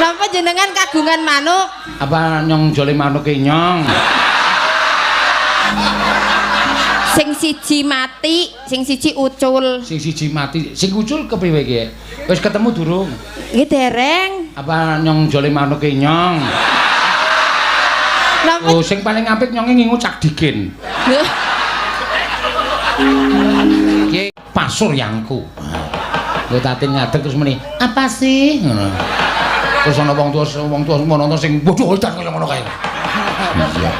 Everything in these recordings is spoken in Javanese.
Napa jenengan kagungan manuk? Apa nyong jole manuke nyong? Sing siji mati, sing siji ucul. Sing siji mati, sing ucul kepriwe iki? Wis ketemu durung? Nggih dereng. Apa nyong jole manuke nyong? Napa? Oh, sing paling apik nyonge ngingu cak dikin. Ki pasur yangku. Kowe Tatin ngadeg terus muni, "Apa sih?" Ngono. Terus ana wong tuwa ngono sing bodoh edan kaya ngono kae. Iya.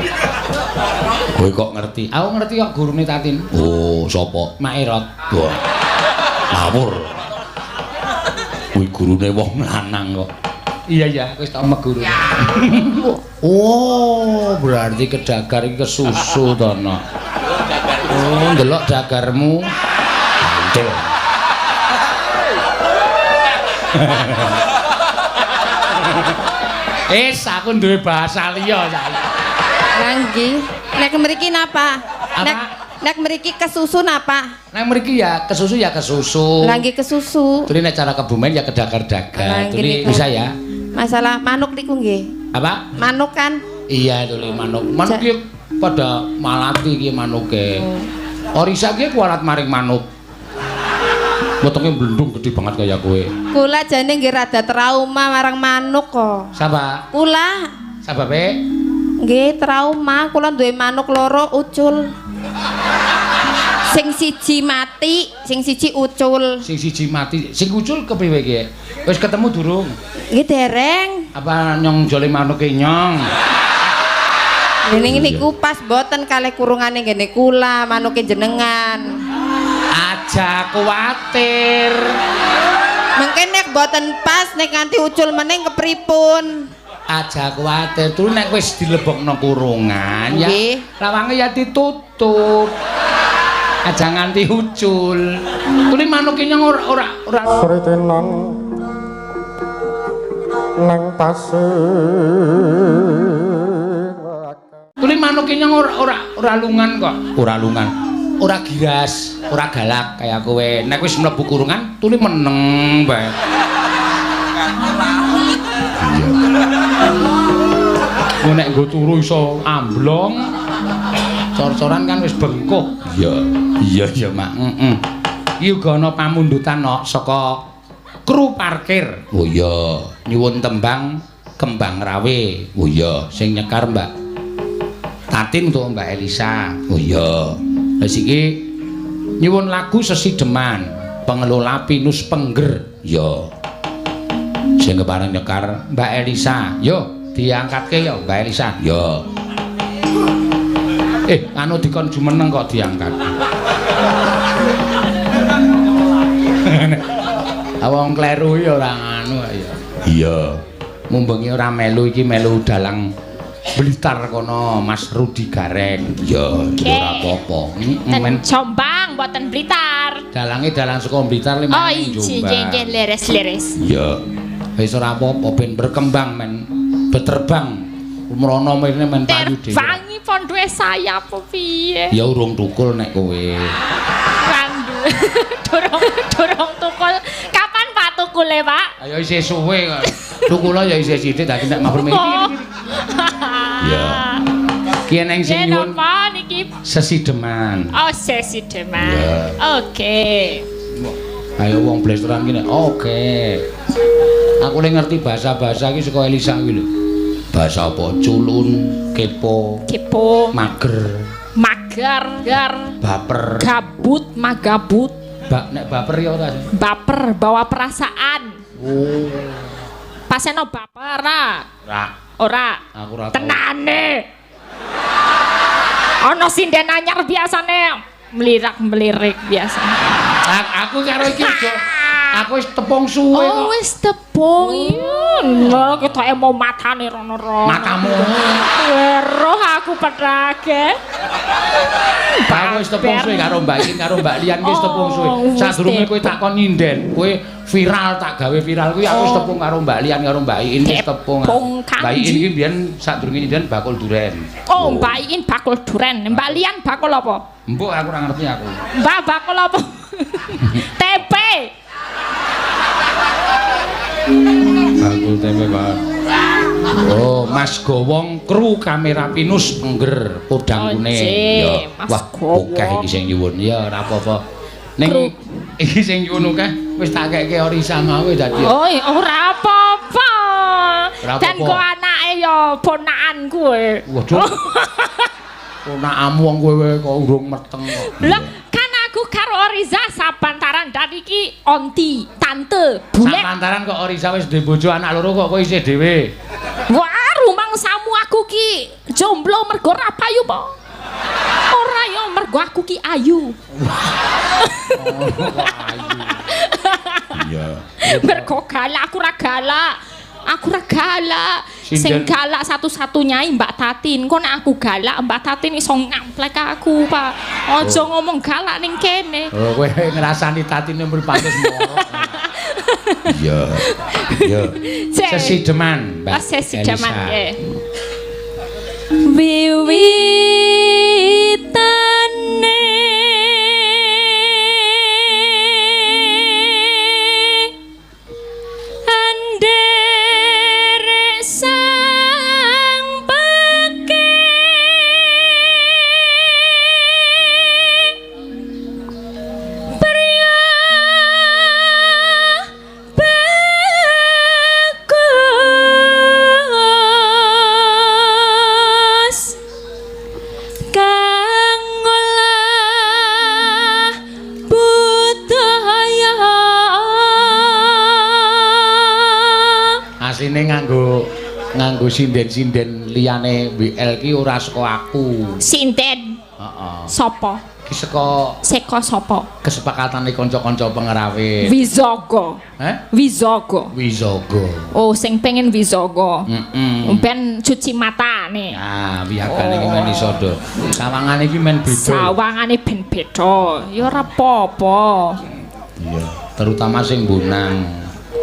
Kowe kok ngerti? Aku ngerti kok gurune Tatin. Oh, sapa? Mak Erot. Wah. Ngawur. Kuwi gurune wong lanang kok. Iya iya, aku wis tau meguru. Oh, berarti kedagar iki kesusu to, Nok. Oh, ndelok dagarmu. Betul. Wis, aku duwe bahasa liya saiki. Lah nggih. Nek mriki napa? Apa? Nek mriki kesusu napa? Nek mriki ya kesusu ya kesusu. Lah nggih kesusu. Tuli nek cara Kebumen ya kedagar-dagar. Tuli bisa ya? Masalah manuk niku nggih. Apa? Manuk kan? Iya tuli manuk. Manuk ki pada malati ki manuke. Orisa ki kualat maring manuk. Wetenge blendung gede banget kaya kowe. Kula jane nggih rada trauma marang manuk kok. Sapa? Kula. Sababe? Nggih trauma, kula duwe manuk loro ucul. Sing siji mati, sing siji ucul. Sing siji mati, sing ucul kepriwe iki? Wis ketemu durung? Nggih dereng. Apa nyong jole manuke nyong? Ngene niku pas mboten kalih kurungane nggene kula, manuke jenengan. Aja kuwatir. Mengke nek mboten pas nek nganti ucul meneng kepripun? Aja kuwatir, turu nek wis dilebokno kurungan ya. Lawange ya ditutup. Aja nganti ucul. Tuli manuke nyong ora ora sritenan nang pasir. Tuli manuke nyong ora ora lungan kok. Ora lungan. Ora giras, ora galak kaya kowe. Nek wis mlebu kurungan, tuli meneng bae. Iya. Nek nggo turu iso amblong. Cor-coran kan wis bengkuh. Iya. Iya iya, Mak. Heeh. Iki uga ana pamundutan nok saka kru parkir. Oh iya, nyuwun tembang Kembang Rawe. Oh iya, sing nyekar Mbak Tatin utawa Mbak Elisa. Oh iya. Wis iki nyuwun lagu Sesideman, pengelola Pinus Pengger. Iya. Sing kepareng nyekar Mbak Elisa. Yo, diangkatke yo Mbak Elisa. Yo. Anu dikon jumeneng kok diangkat. Wong kleru ya ora anu ya. Iya. Mumbengi ora melu iki melu dalang Blitar kono Mas Rudi Gareng. Ya, ora apa-apa. Men Jombang mboten Blitar. Dalange dalang saka Blitar lima. Oh, iya nggih leres-leres. Iya. Wis ora apa-apa ben berkembang men beterbang. Mrono mrene men payu dhewe. Terbangi pon duwe sayap apa piye? Ya urung tukul nek kowe. Randu. Durung tukul. Kapan Pak tukule, Pak? Ayo isih suwe kok. Tukule ya isih sithik dadi nek mabur mrene. Ya. Ki eneng sing nyuwun napa niki? Sesideman. Oh, sesideman. Oke. Ayo wong blesteran ki nek oke. Aku le ngerti bahasa-bahasa iki saka Elisa kuwi lho. Bahasa apa? Culun, kepo, kepo, mager, mager, gar, baper, gabut, magabut. Nek baper ya ora. Baper bawa perasaan. Oh. Paseno baper ra? Ora. Ora. Aku ora tau. Tenane. Ana sinden anyar biasane melirak-melirik biasa. Aku karo iki aku wis tepung suwe kok. Oh, wis tepung. Iya, ketoke mau matane rono-rono. Matamu. Weruh aku petrake. Aku wis tepung suwe karo Mbak Iin karo Mbak Lian wis tepung suwe. Sadurunge kowe takon nyinden, kowe viral tak gawe viral kuwi aku wis tepung karo Mbak Lian karo Mbak Iin wis tepung. Mbak Iin iki mbiyen sadurunge nyinden bakul duren. Oh, Mbak Iin bakul duren. Mbak Lian bakul apa? Mbok aku ora ngerti aku. Mbak bakul apa? Tempe. Bakul tempe, Pak. Oh, Mas Gowong kru kamera Pinus Tengger Podang Kuning. Ya. Wah, akeh iki sing nyuwun. Ya ora apa-apa. Ning iki sing nyuwun akeh wis tak keke Orisa mau dadi. Oh, ora apa-apa. Dan kok anake ya ponakanku kowe. Waduh. Ponakanmu wong kowe kok urung meteng kok. Lah, kan aku karo Oriza sabantaran dan iki onti, tante, bulek. Sabantaran kok Oriza wis duwe bojo anak loro kok kowe isih dhewe. Wah, rumangsamu aku ki jomblo mergo ora payu po. Ora ya mergo aku ki ayu. Oh, kok ayu. Iya. Mergo galak aku ora galak. Aku ora galak. Sing galak satu-satunya Mbak Tatin. Kok nek aku galak Mbak Tatin iso ngamplek aku, Pak. Aja ngomong galak ning kene. Oh, kowe ngrasani Tatine mripate semorok. Iya. Iya. Sesideman, Mbak. Sesideman nggih. Wiwitane anderek sang peke pria bagus kang ngolah budaya. Asline nganggo sinden-sinden liyane WL ki ora saka aku. Sinden? Heeh. Sapa? Ki saka saka sapa? Kesepakatane kanca-kanca pengrawit. Wizogo. Heh? Wizogo. Wizogo. Oh, sing pengen Wizogo. Heeh. Ben cuci matane. Nah, wiyagane iki men iso do. Sawangane iki men beda. Sawangane ben beda. Ya ora apa-apa. Iya, terutama sing bonang.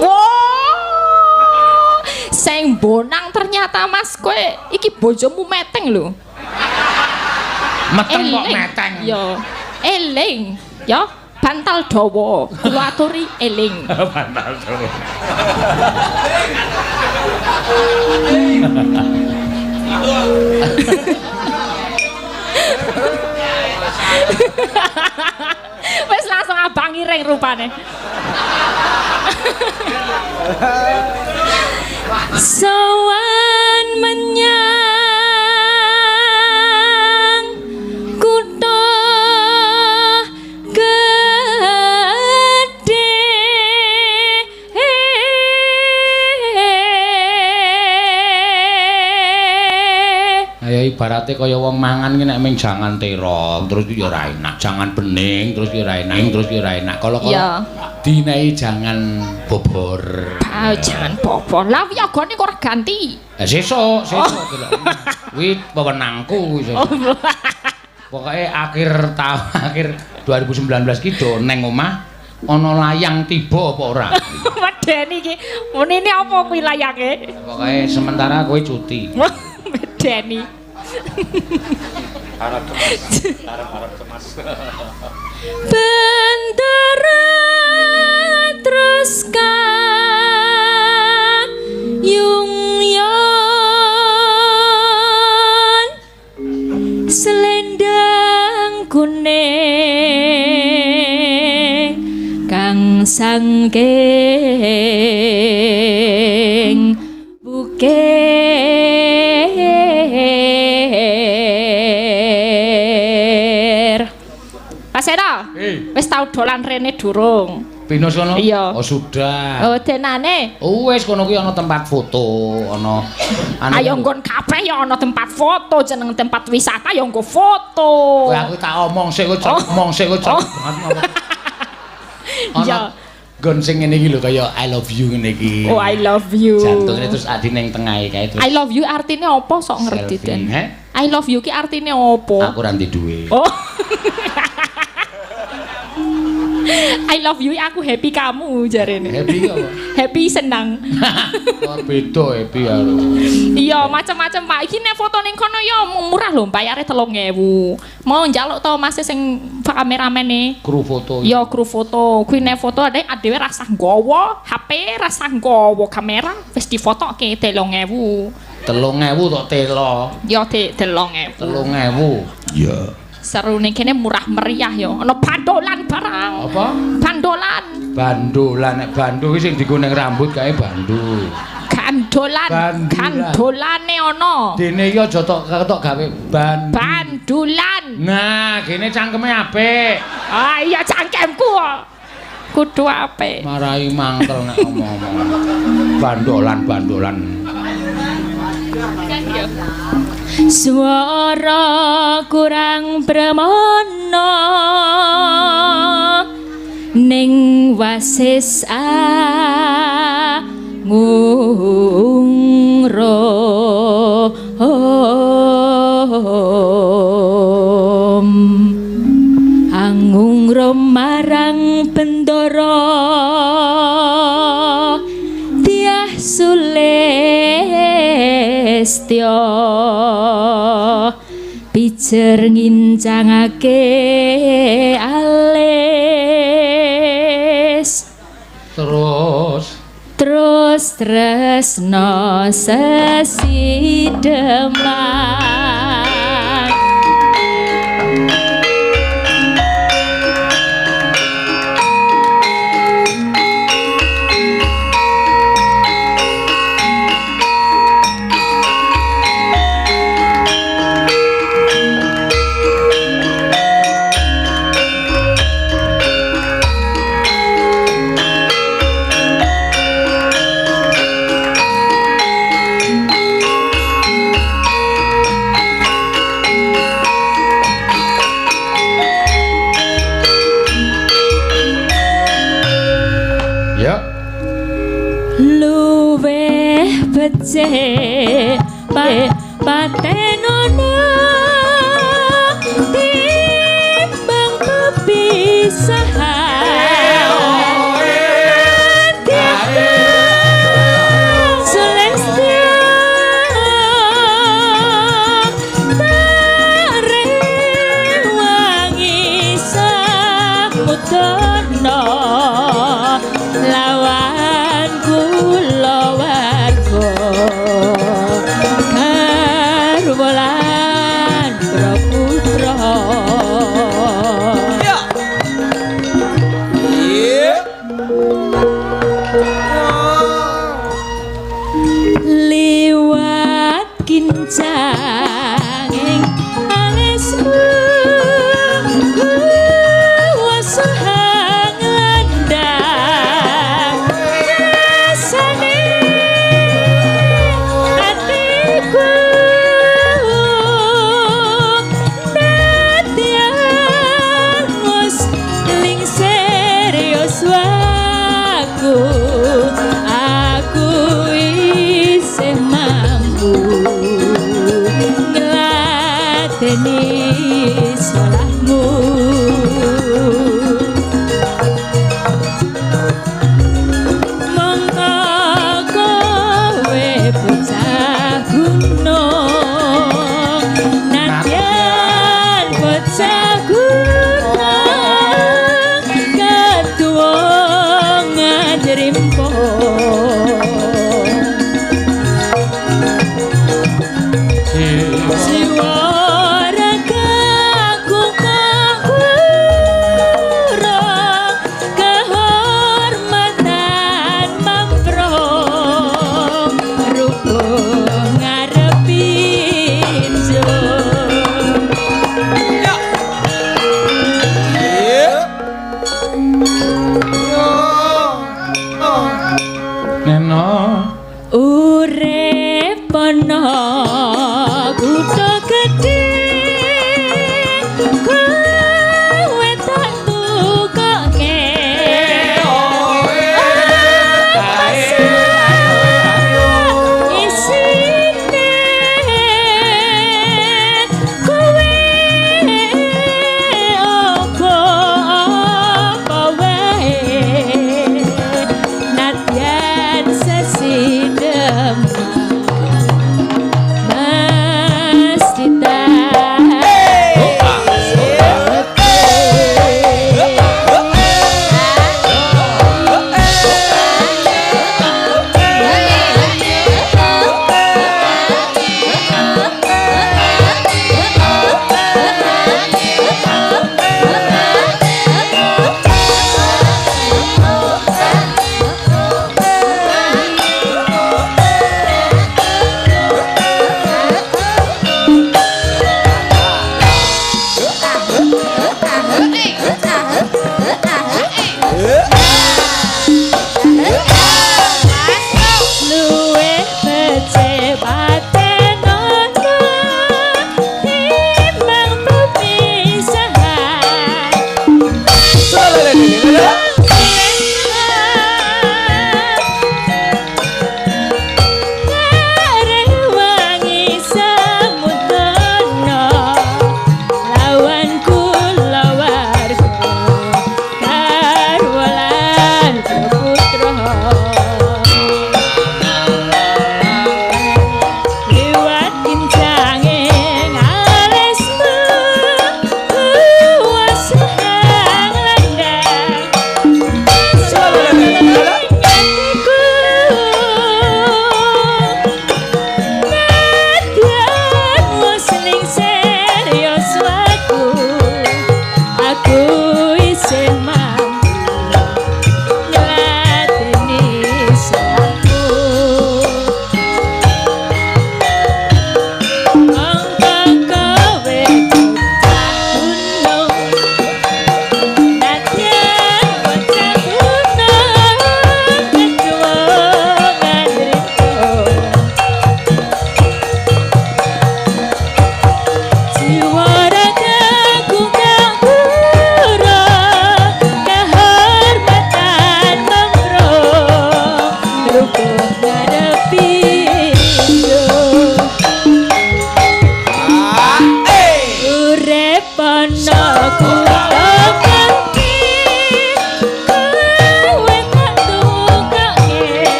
Wah. Sing bonang ternyata Mas kowe iki bojomu meteng lho. Meteng kok meteng. Ya, eling ya, bantal dawa. Kula aturi eling. Bantal dawa. Wis langsung abang ireng rupane. Sowan menyang kutha gedhe Ayo ibarate kaya wong mangan ki nek ming jangan terong terus ki ya ora enak, jangan bening terus ki ora enak, terus ki ora enak. Kala-kala dinehi jangan bobor. Ah, jangan bobor. Lah wiyagane kok ora ganti. Sesuk, sesuk delok. Kuwi wewenangku kuwi sesuk. Pokoke akhir tahun akhir 2019 ki do neng omah ana layang tiba apa ora? Medeni iki. Munine apa kuwi layange? Pokoke sementara kowe cuti. Medeni. Arep cemas, arep cemas. Bendera terus kayung yon selendang kuning kang sangking bukir. Mas Seno, wis tau dolan rene durung? Pinus kono? Iya. Oh sudah. Oh denane? Oh wis kono kuwi ana tempat foto, ana ayo nggon kabeh ya ana tempat foto, jeneng tempat wisata ya nggo foto. Kowe aku tak omong sik kowe omong sik kowe banget ngomong. Ana nggon sing ngene iki lho kaya I love you ngene iki. Oh I love you. Jantungnya terus adi ning tengahe kae terus. I love you artine apa sok ngerti Den? I love you ki artine apa? Aku ora ndek duwe. Oh. I love you, aku happy kamu jarene. Happy apa? Happy senang. Oh, beda happy karo. Iya, macam-macam Pak. Iki nek foto ning kono ya murah lho, bayare 3000. Mau njaluk to Mas sing kameramene. Kru foto. Ya kru foto. Kuwi nek foto ade dhewe rasah nggawa HP, rasah nggawa kamera, wis difotoke 3000. 3000 tok telo. Ya 3000. 3000. Iya. Seru ning kene murah meriah ya. Ana bandolan barang. Apa? Bandolan. Bandolan, nek bando kuwi sing dienggo ning rambut kae bando. Gandolan. Gandolane ana. Dene iki aja tok ketok gawe ban. Bandulan. Nah, gene cangkeme apik. Ah iya cangkemku kok. Kudu apik. Marai mangkel nek omong-omong. Bandolan, bandolan. Swara kurang premana ning wasis angungro angungro marang bendara tiah sulestya pijer ngincangake alis terus terus tresno sesideman. Becik patenono timbang pepisahan Celestia tarewangi samudana lawan kulawarga garwa lan putra. Ya. Iya. Liwat kincanging alismu wasuhang landang rasane atiku nadyan wis ling serius waku aku isih mampu ngladeni salahmu. Mongko kowe bocah gunung nadyan bocah gunung ketuwa ngajrimpo jiwa ragaku kurang kehormatan mamprong rubuh ngarepi njung. Ya. Iya. Yo. Neno urip ana kutha gedhe kowe tak tukoke isine kowe apa apa wae.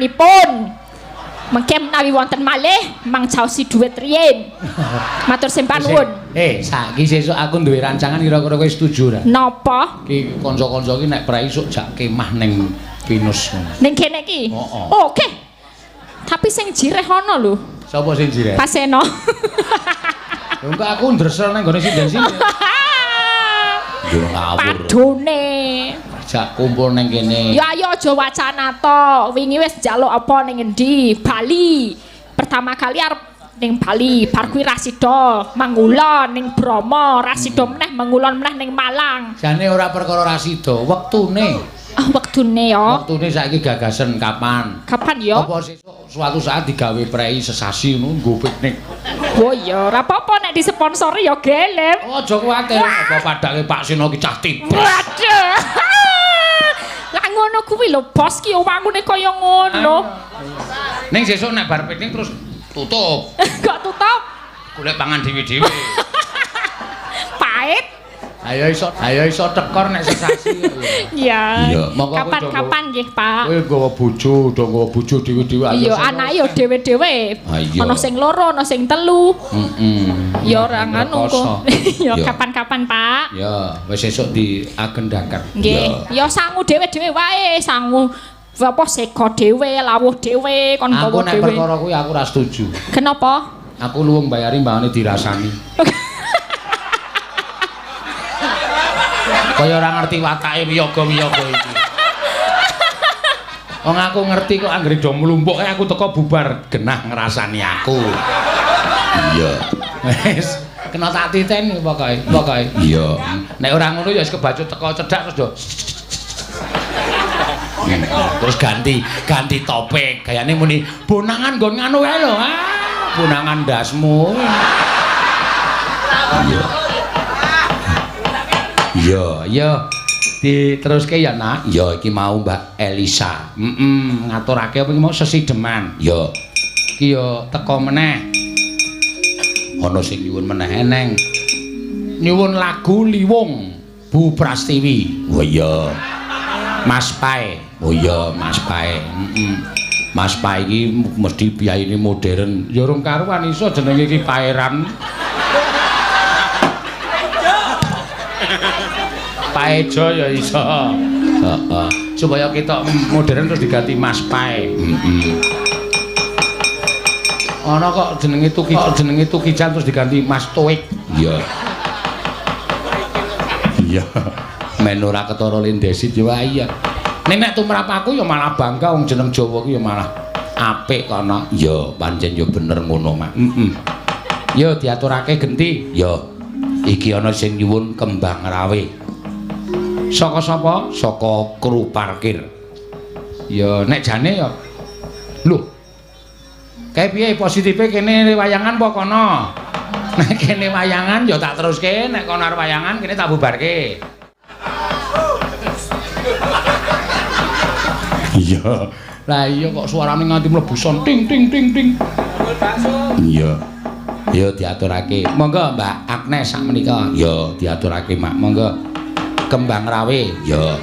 Panjenenganipun. Mengke menawi wonten malih mang caosi dhuwit riyin. Matur sembah nuwun. Saiki sesuk aku duwe rancangan kira-kira kowe setuju ora? Napa? Ki kanca-kanca ki nek prei esuk jak kemah ning Pinus. Ning kene iki? Heeh. Oke. Tapi sing jireh ana lho. Sapa sing jireh? Paseno. Lho kok aku ndresel nang gone sinden-sinden. Yo ngawur. Padone. Jak kumpul ning kene. Ya ayo aja wacana to. Wingi wis njaluk apa ning endi? Bali. Pertama kali arep ning Bali, bar kuwi ra sida mangulon ning Bromo, ra sida meneh mangulon meneh ning Malang. Jane ora perkara ra sida, wektune. Ah, wektune ya. Wektune saiki gagasen kapan? Kapan ya? Apa sesuk suatu saat digawe prei sesasi ngono nggo piknik. Oh iya, ora apa-apa nek disponsori ya gelem. Oh, aja kuwatir, apa padake Pak Seno ki cah tipis. Waduh. Lah ngono kuwi lho, bos ki wangune kaya ngono. Ning sesuk nek bar piknik terus tutup. Kok tutup? Golek pangan dhewe-dhewe. Pahit. Ayo iso tekor nek sesasi. Iya. Kapan-kapan nggih, Pak. Kowe nggawa bojo, do nggawa bojo dhewe-dhewe ayo. Iya, anake yo dhewe-dhewe. Ana sing loro, ana sing telu. Heeh. Ya ora ngono kok. Ya kapan-kapan, Pak. Ya, wis sesuk diagendakan. Nggih. Ya sangu dhewe-dhewe wae, sangu apa sego dhewe, lawuh dhewe, kon nggawa dhewe. Aku nek perkara kuwi aku ora setuju. Kenapa? Aku luwung bayari mbangane dirasani. Kaya ora ngerti watake wiyaga-wiyaga iki. Wong aku ngerti kok anggere do mlumpuk kae aku teko bubar genah ngrasani aku. Iya. Wis kena tak titeni pokoke, pokoke. Iya. Nek ora ngono ya wis kebacut teko cedhak terus do. Terus ganti topik. Gayane muni bonangan nggon nganu kae lho. Ah, bonangan ndasmu. Iya. Iya, iya. Diteruske ya, Nak. Ya, iki mau Mbak Elisa. Heeh, ngaturake apa iki mau sesideman. Ya. Iki ya teko meneh. Ana sing nyuwun meneh eneng. Nyuwun lagu Liwung Bu Prastiwi. Oh iya. Mas Pae. Oh iya, Mas Pae. Heeh. Mas Pae iki mesti piyayine modern. Ya urung karuan iso jenenge iki Paeran. Paejo ya iso. Heeh. Supaya kita modern terus diganti Mas Pae. Heeh. Ana kok jenenge Tuki, kok jenenge Tukijan terus diganti Mas Toik. Iya. Iya. Men ora ketara lendesit ya wae iya. Nek nek tumrap aku ya malah bangga wong jeneng Jawa ki ya malah apik kono. Ya pancen ya bener ngono, Mak. Heeh. Yo diaturake genti. Ya. Iki ana sing nyuwun kembang rawe. Saka sapa? Saka kru parkir. Ya nek jane ya. Lho. Kae piye positife kene wayangan apa kono? Nek kene wayangan ya tak teruske, nek kono arep wayangan kene tak bubarke. Iya. Lah iya kok suarane nganti mlebu son ting ting ting ting. Iya. Ya diaturake. Monggo Mbak Agnes sak menika. Ya diaturake, Mak. Monggo. Kembang rawe. Ya.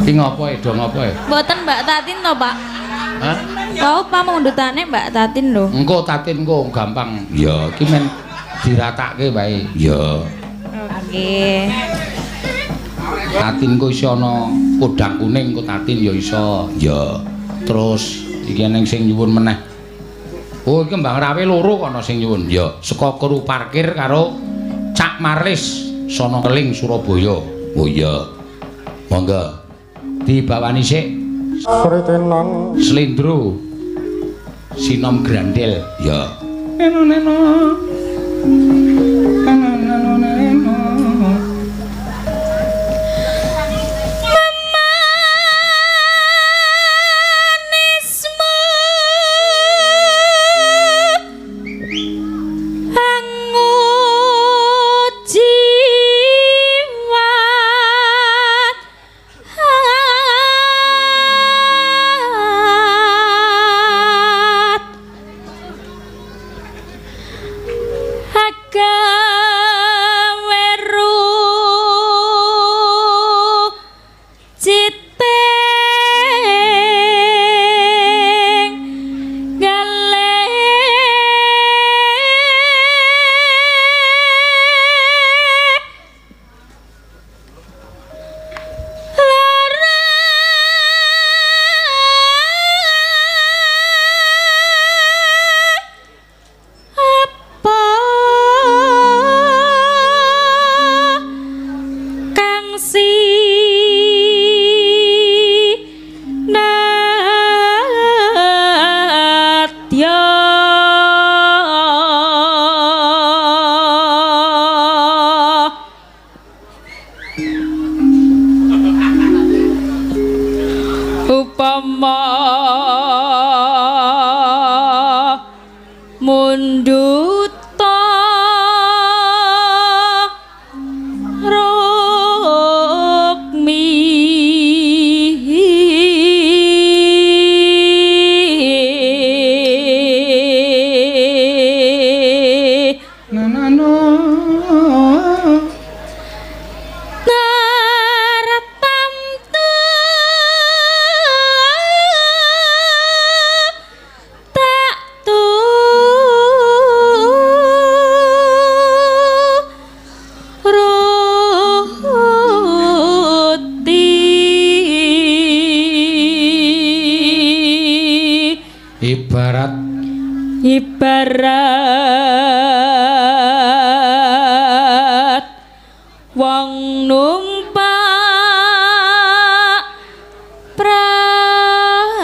Iki ngopo e do ngopo e? Mboten Mbak Tatin to, Pak. Hah? Wau pamundhutane Mbak Tatin lho. Engko Tatin engko gampang. Ya, iki men diratake wae. Ya. Oke. Tatin ku iso ana podang kuning engko Tatin ya iso. Ya. Terus iki eneng sing nyuwun meneh. Oh, iki kembang rawe loro kok ana sing nyuwun. Ya, saka kru parkir karo Cak Marlis Sono Keling Surabaya. Oh iya. Monggo dibawani sik. Slendro Sinom Grandel. Ya. Neno neno. Neno neno neno. Memanismu angu jiwa agar Munduta rukmi Ibarat ibarat wong numpak prahu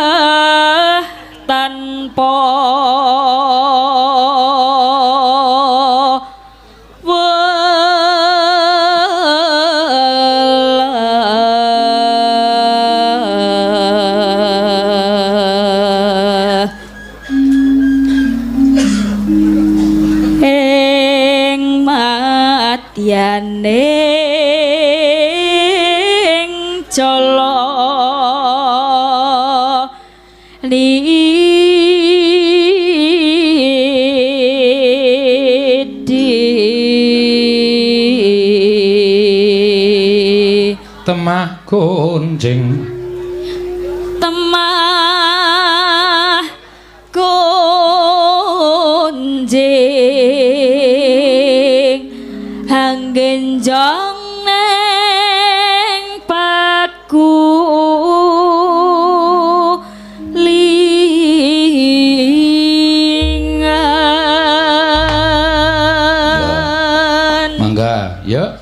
lumampah tanpa welah ing madyaning jala nidi temah gonjing temah gonjing hanggenjong neng paku lingan. Mangga ya.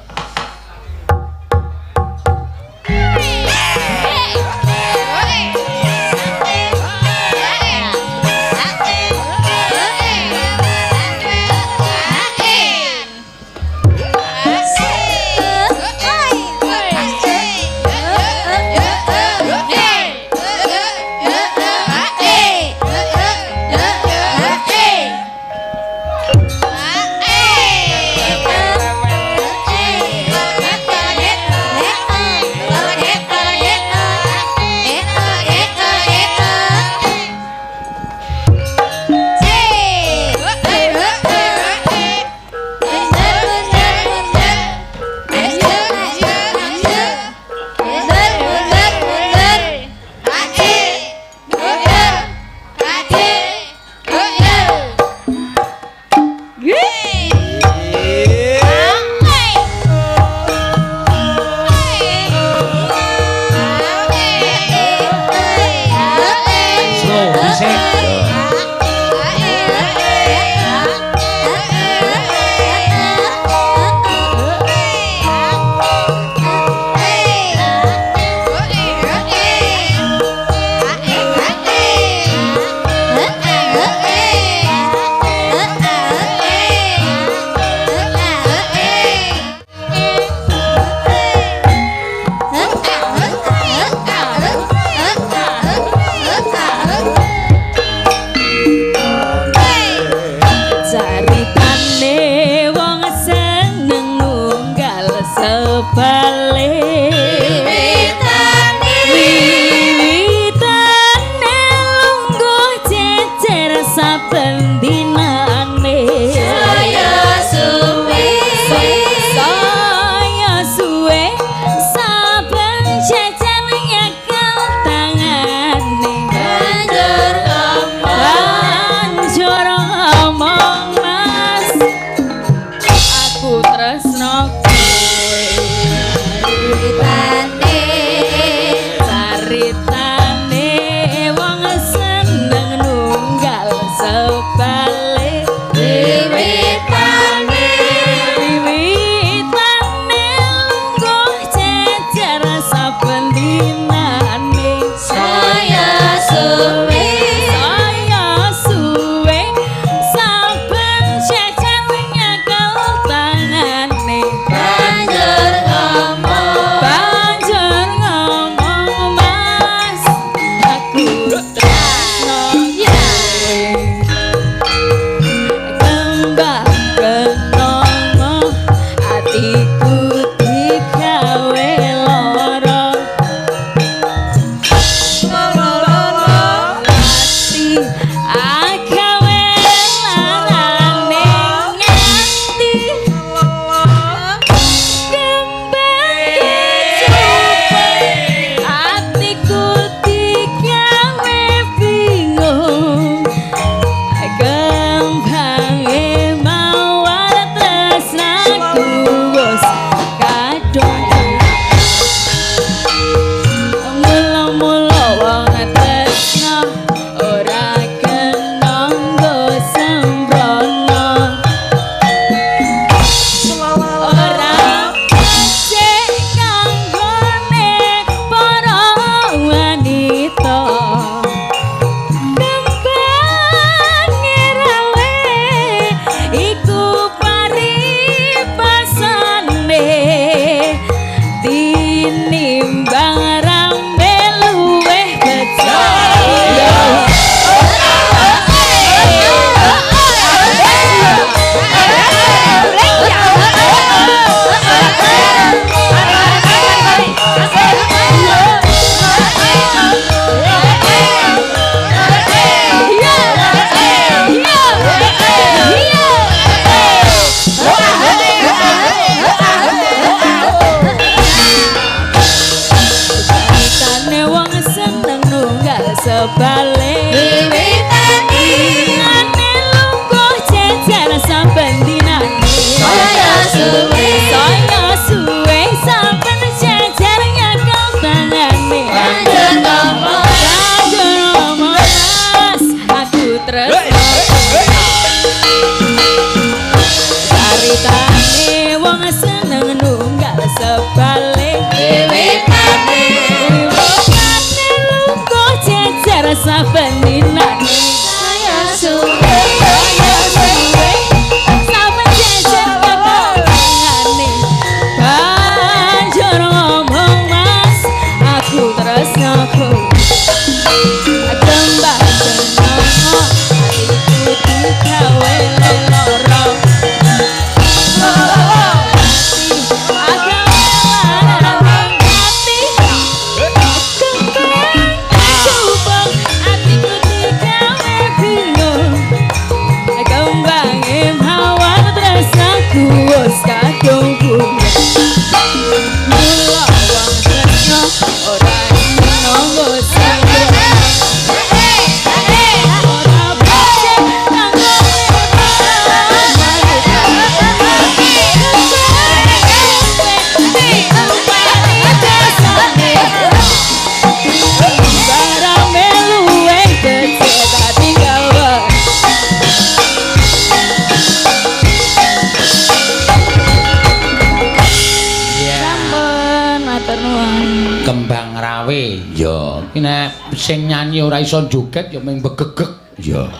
selawe. Ya, Iki nek sing nyanyi ora iso joget ya mung begegeg. ya.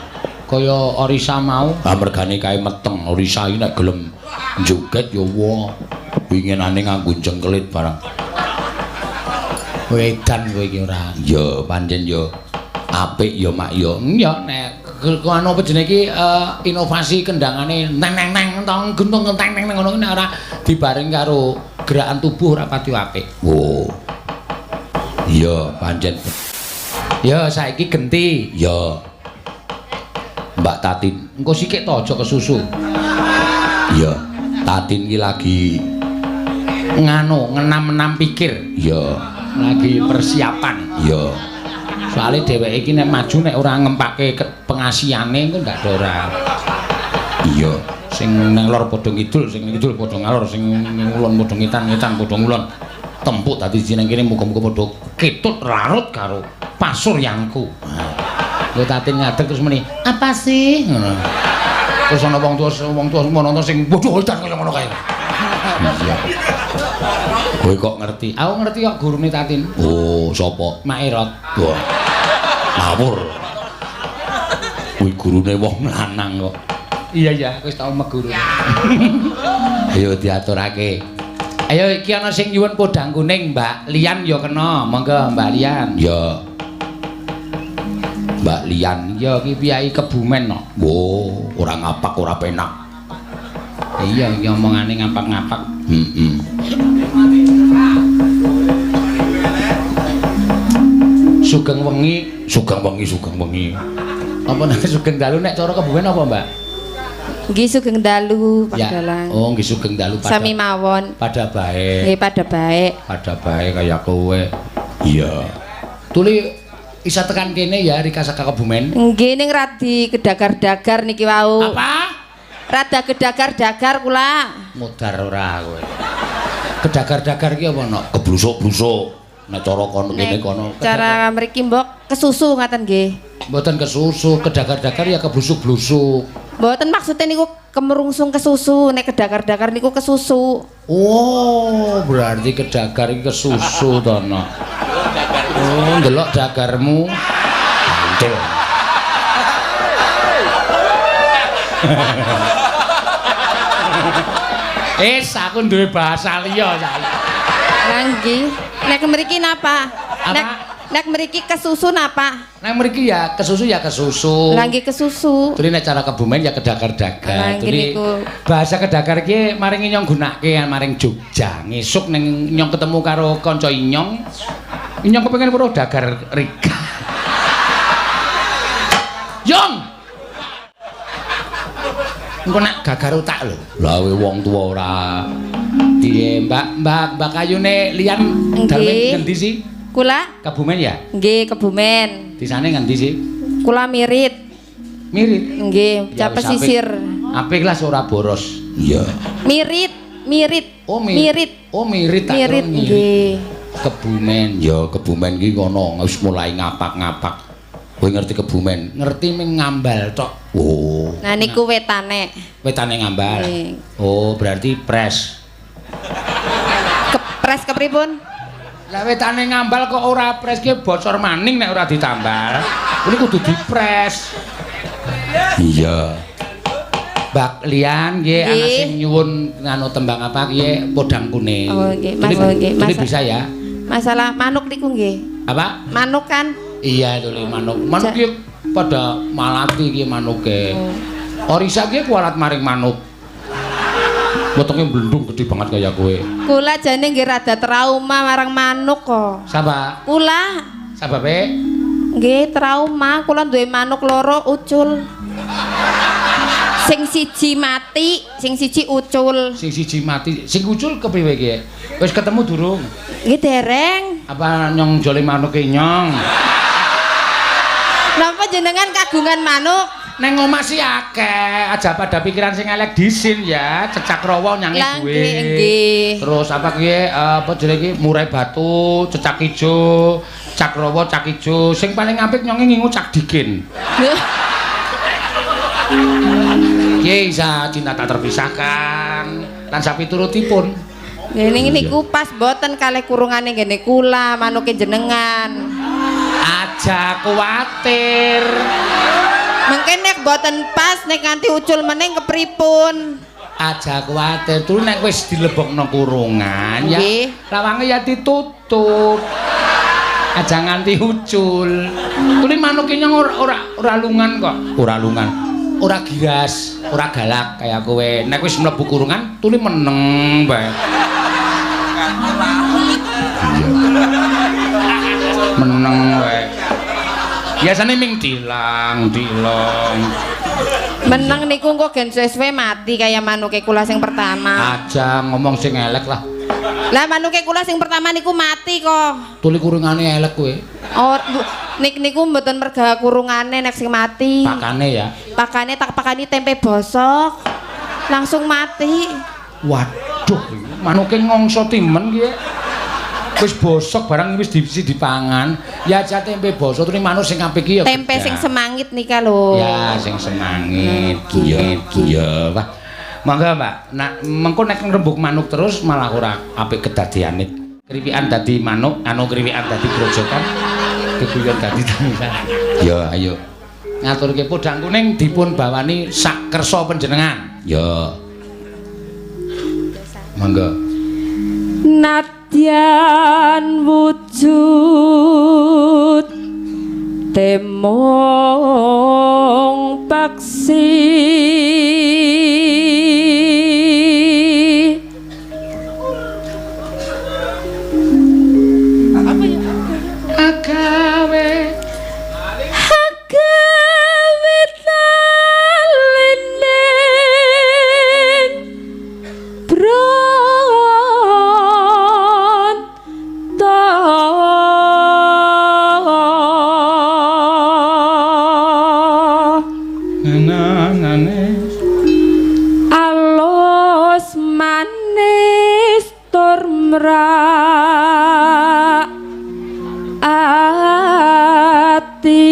Kaya Orisa mau. Ah mergane kae meteng Orisa iki nek gelem joget ya wah winginane nganggo jengkelit barang. Wedan kowe iki ora. Ya pancen ya apik ya Mak ya. Ya nek anu apa jenenge iki inovasi kendangane neng neng neng tong gentung teng neng neng ngono nek ora dibareng karo gerakan tubuh ora pati apik. Oh. Iya pancen. Ya saiki genti. Ya. Mbak Tatin. Engko sikik to aja kesusu. Iya. Tatin iki lagi nganu ngenam-enam pikir. Ya. Lagi persiapan. Ya. Soale dheweke iki nek maju nek ora ngempake pengasihane engko ndak ada ora. Iya. Sing nang lor padha ngidul, sing ngidul padha ngalor, sing ngulon padha ngitan, ngitan padha ngulon. Tempuk dadi siji nang kene muga-muga padha ketut larut karo pasuryangku. Lho Tatin ngadeg terus muni, "Apa sih?" ngono. Terus ana wong tuwa nonton sing bodoh edan kaya ngono kae. Iya. Kowe kok ngerti? Aku ngerti kok gurune Tatin. Oh, sapa? Mak Erot. Wah. Ngawur. Kuwi gurune wong lanang kok. Iya iya, aku wis tau meguru. Ayo diaturake. Ayo iki ana sing nyuwun podang kuning, Mbak Lian ya kena. Monggo Mbak Lian. Ya. Mbak Lian. Ya iki piyai Kebumen no. Oh, ora ngapak ora penak. Iya iki omongane ngapak-ngapak. Heeh. Sugeng wengi, sugeng wengi, sugeng wengi. Apa nek sugeng dalu nek cara Kebumen apa, Mbak? Nggih sugeng dalu Pak Dalang. Oh, nggih sugeng dalu pada. Sami mawon. Pada bae. Nggih pada bae. Pada bae kaya kowe. Iya. Tuli isa tekan kene ya Rika saka Kebumen. Nggih ning radi kedagar-dagar niki wau. Apa? Rada kedagar-dagar kula. Modar ora kowe. Kedagar-dagar ki apa nok? Keblusuk-blusuk. Nek cara kono kene kono. Cara mriki mbok kesusu ngaten nggih. Mboten kesusu, kedagar-dagar ya keblusuk-blusuk. Mboten maksudnya niku kemerungsung kesusu, nek kedagar-dagar niku kesusu. Oh, berarti kedagar iki kesusu to, Nok. Oh, ndelok dagarmu. Betul. Es, aku duwe bahasa liya saiki. Lah nggih. Nek mriki napa? Nek mriki kesusu napa? Nek mriki ya kesusu ya kesusu. Lah nggih kesusu. Tuli nek cara Kebumen ya kedagar-dagar. Tuli bahasa kedagar iki maring nyong gunake maring Jogja. Ngesuk ning nyong ketemu karo kanca inyong. Inyong kepengin weruh dagar Rika. Yong. Engko nek gagar otak lho. Lah kowe wong tuwa ora. Piye Mbak Mbak Mbak Kayune liyan dalem ngendi sih? Kula Kebumen ya? Nggih, Kebumen. Disane ngendi sih? Kula Mirit. Mirit? Nggih, cah pesisir. Apik lah ora boros. Iya. Mirit, Mirit. Oh, Mirit. Oh, Mirit tak Mirit nggih. Kebumen. Ya, Kebumen ki kono wis mulai ngapak-ngapak. Kowe ngerti Kebumen? Ngerti ming ngambal tok. Oh. Nah niku wetane. Wetane ngambal. Oh, berarti pres. Kepres kepripun? Lah wetane ngambal kok ora pres ki bocor maning nek ora ditambal. Kuwi kudu dipres. Iya. Mbak Lian nggih ana sing nyuwun nganu tembang apa ki podang kuning. Oh nggih, Mas nggih. Mas bisa ya. Masalah manuk niku nggih. Apa? Manuk kan? Iya itu lho manuk. Manuk ki pada malati ki manuke. Orisa ki kualat maring manuk. Wetenge blendung gede banget kaya kowe. Kula jane nggih rada trauma marang manuk kok. Sapa? Kula. Sababe? Nggih trauma, kula duwe manuk loro ucul. Sing siji mati, sing siji ucul. Sing siji mati, sing ucul kepriwe ki? Wis ketemu durung? Nggih dereng. Apa nyong jole manuke nyong? Napa jenengan kagungan manuk? Neng omah sih akeh, aja pada pikiran sing elek disin ya, cecak rawa nyange duwe. Nggih. Terus apa kuwi apa jenenge iki murai batu, cecak ijo, cak rawa, cak ijo. Sing paling apik nyonge ngingu cak dikin. Ki isa cinta tak terpisahkan lan sapiturutipun. Ngene niku pas mboten kalih kurungane ngene kula manuke jenengan. Aja kuwatir. Mengke nek mboten pas nek nganti ucul meneng kepripun? Aja kuwatir, turu nek wis dilebokno kurungan ya. Lawange ya ditutup. Aja nganti ucul. Tuli manuke nyong ora lungan kok. Ora lungan. Ora giras, ora galak kaya kowe. Nek wis mlebu kurungan tuli meneng bae. Iya. Meneng wae. Biasane ming dilang, dilong. Meneng niku engko gen suwe-suwe mati kaya manuke kula sing pertama. Aja ngomong sing elek lah. Lah manuke kula sing pertama niku mati kok. Tuli kurungane elek kowe. Oh, nik niku mboten merga kurungane nek sing mati. Pakane ya. Pakane tak pakani tempe bosok. Langsung mati. Waduh, manuke ngongso timen ki. Wis bosok barang wis diisi dipangan. Ya aja tempe bosok tuli manuk sing apik ki ya. Tempe sing semangit nika lho. Ya sing semangit. Iya, iya. Wah. Monggo, Mbak. Nak mengko nek ngrembug manuk terus malah ora apik kedadeane. Kriwikan dadi manuk, anu kriwikan dadi grojokan, geguyon dadi tangisan. Ya, ayo. Ngaturke podang kuning dipun bawani sak kersa panjenengan. Ya. Monggo. Nadyan wujud temong paksi agawe agawe talining bronto nane alus manis tur mrak ati.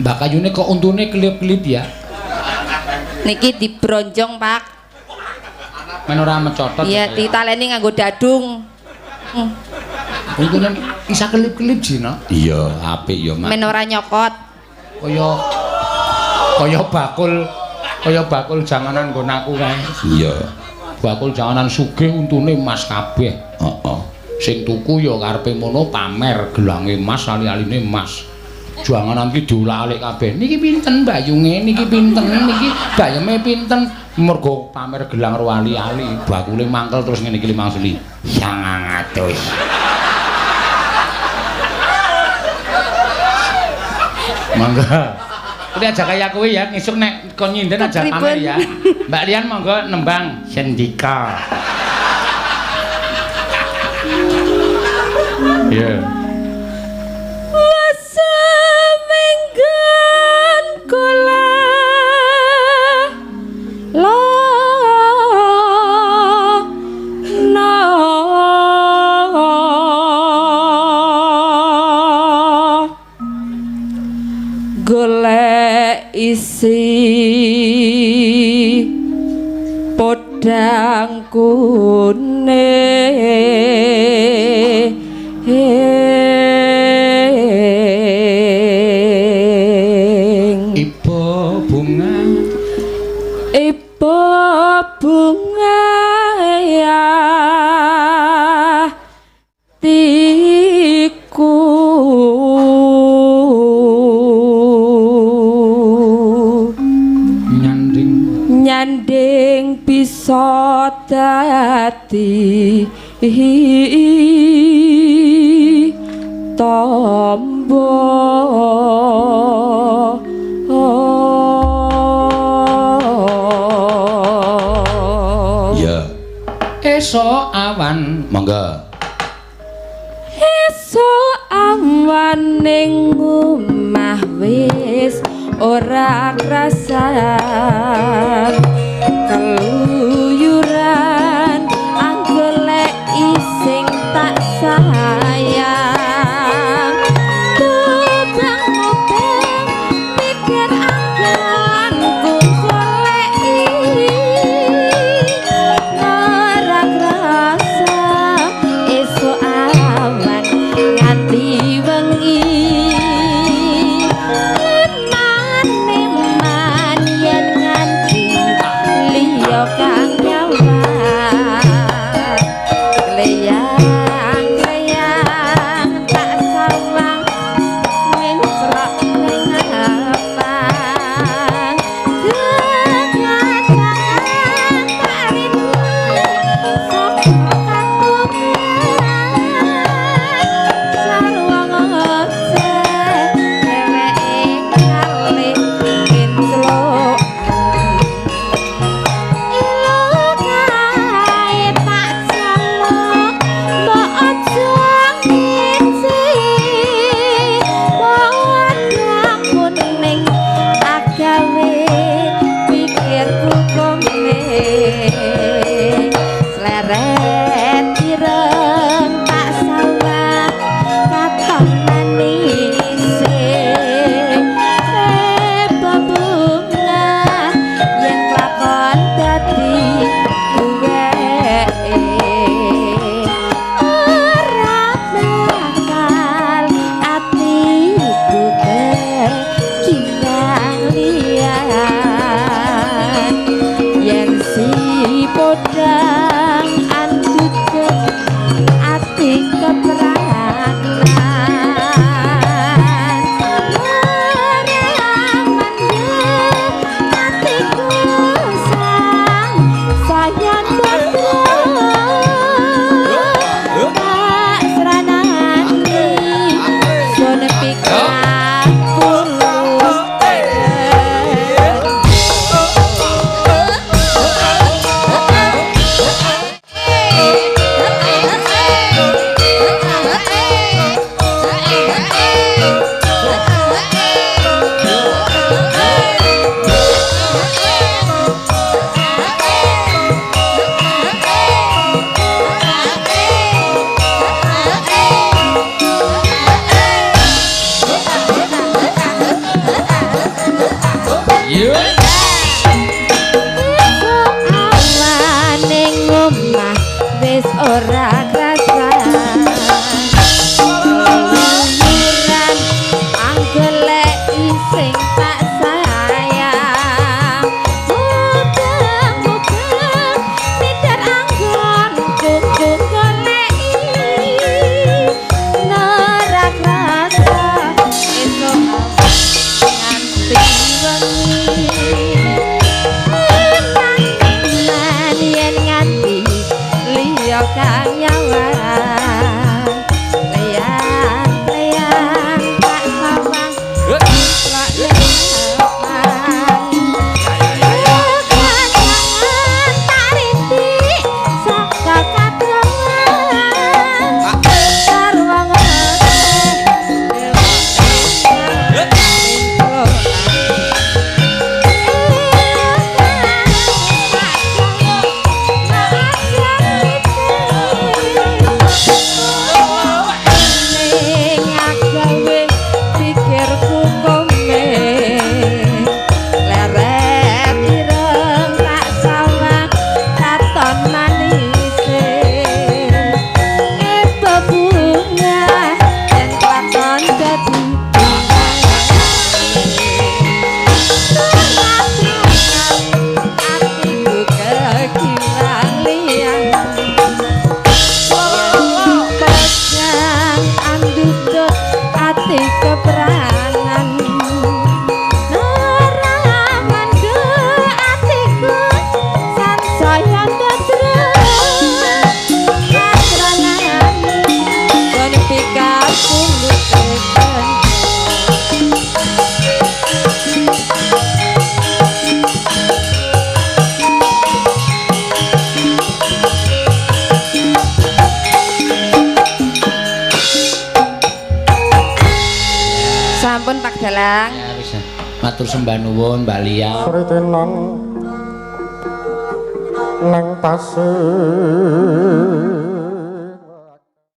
Mbak Kayune kok untune kelip-kelip ya? Niki dibronjong, Pak. Men ora mecotot. Iya, ditaleni nganggo dadung. Untune isa kelip-kelip Jina. Iya, apik ya, Mak. Men ora nyokot. Kaya bakul janganan nggon aku kae. Iya. Bakul janganan sugih untune emas kabeh. Heeh. Sing tuku ya karepe mono pamer gelange emas, ali-aline emas. Janganan ki diolak-alik kabeh. Niki pinten mbayunge, niki pinten, niki bayeme pinten. Mergo pamer gelang ro ali-ali, bakule mangkel terus ngene iki 5 suli. 900. Mangga. Kuwi aja kaya kowe ya, ngisuk nek kon nyinden aja pamer ya. Mbak Lian monggo nembang sendika. Iya. Wasemenggan kula la na golek isi podang kuning. Ibu bunga, ibu bunga ya tiku nyanding nyanding bisa dadi tombo. Ya. Esuk awan, monggo. Esuk awan ning omah wis ora krasan keluyuran anggoleki sing tak sayang. Tubang mubeng pikir anggonku Iya. Awan ning omah wis ora krasan. Keluyuran anggoleki sing tak sayang. Mubeng-mubeng nidar anggonku goleki. Ora krasa esuk nganti wengi. Eman yen nganti liya kang nyawang. Leyang-leyang tak sawang lok nyaman. Kekancangan tak rintik saka katongan. Sarwa Atiku kekiran liyan. Kejang andudut ati kepranan. Ora mandhu atiku sansaya ndadruk. Katranane kon pikapundhute kanca. Sampun Pak Dalang. Ya wis. Matur sembah nuwun Mbak Lia. Sritenan nang pasir.